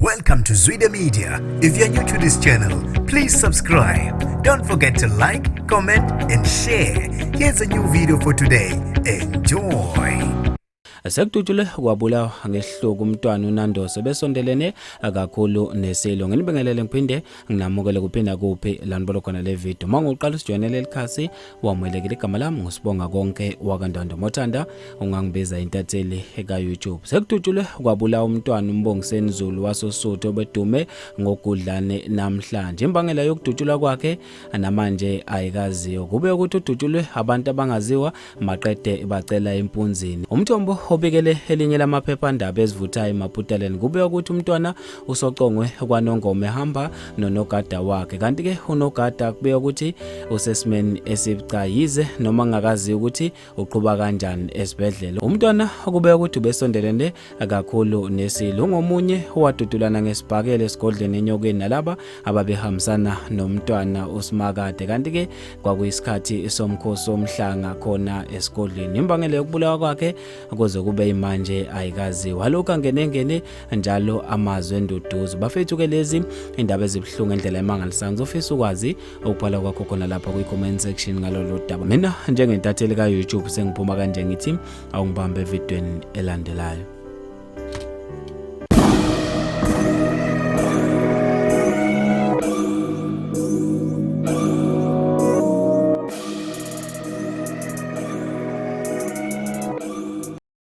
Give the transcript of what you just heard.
Welcome to Zwida Media. If you're new to this channel, please subscribe. Don't forget to like, comment, and share. Here's a new video for today. Enjoy. Sekudutshulwe kwabulawa ngesihluku umntwana uNandoso besondelene kakhulu nesilo. Nginibingelele ngiphinde nginamukele kuphinda kuphi la nibona khona le video. Uma ngiqala usijoyinele likhasi wamukelekile, igama lami nguSibonga Konke wakaNdondo. Mothanda ungangibiza intatheli ka YouTube. Sekudutshulwe kwabulawa umntwana uMbongiseni Zulu wasoSuthu obedume ngogudlane namhlanje. Imbangela yokudutshulwa kwakhe namanje ayikaziwa. Kube ukuthi udutshulwe abantu abangaziwa maqede bacela empunzini. Umthombo obikele elinye lamaphephandaba ezivuthayo emaputaleni kube ukuthi umntwana usocongwe kwaNongoma ehamba nonogada wakhe, kanti ke unogada kube ukuthi usesimeni esibucayi yize noma ngakazi ukuthi uqhuba kanjani esibhedlela. Umntwana kube ukuthi ubesondelene kakhulu nesilo, ungomunye owadudulana ngesibhakela esigodlweni eNyokeni nalaba ababehambisana nomntwana uSimakade, kanti ke kwakuyisikhathi somkhosi womhlanga khona esigodlweni. Imbangela yokubulawa kwakhe kuze kube imanje ayikaziwa. Lokhu angenengene njalo amazwi enduduzo. Bafethu ke lezi indaba ezibuhlungu endlela emangalisayo. Ngizofisa ukwazi ukubhala kwakho khona lapha kwi-comment section ngalolu daba. Mina njengentatheli ka-YouTube sengiphuma kanje ngithi awungibambe evidweni elandelayo.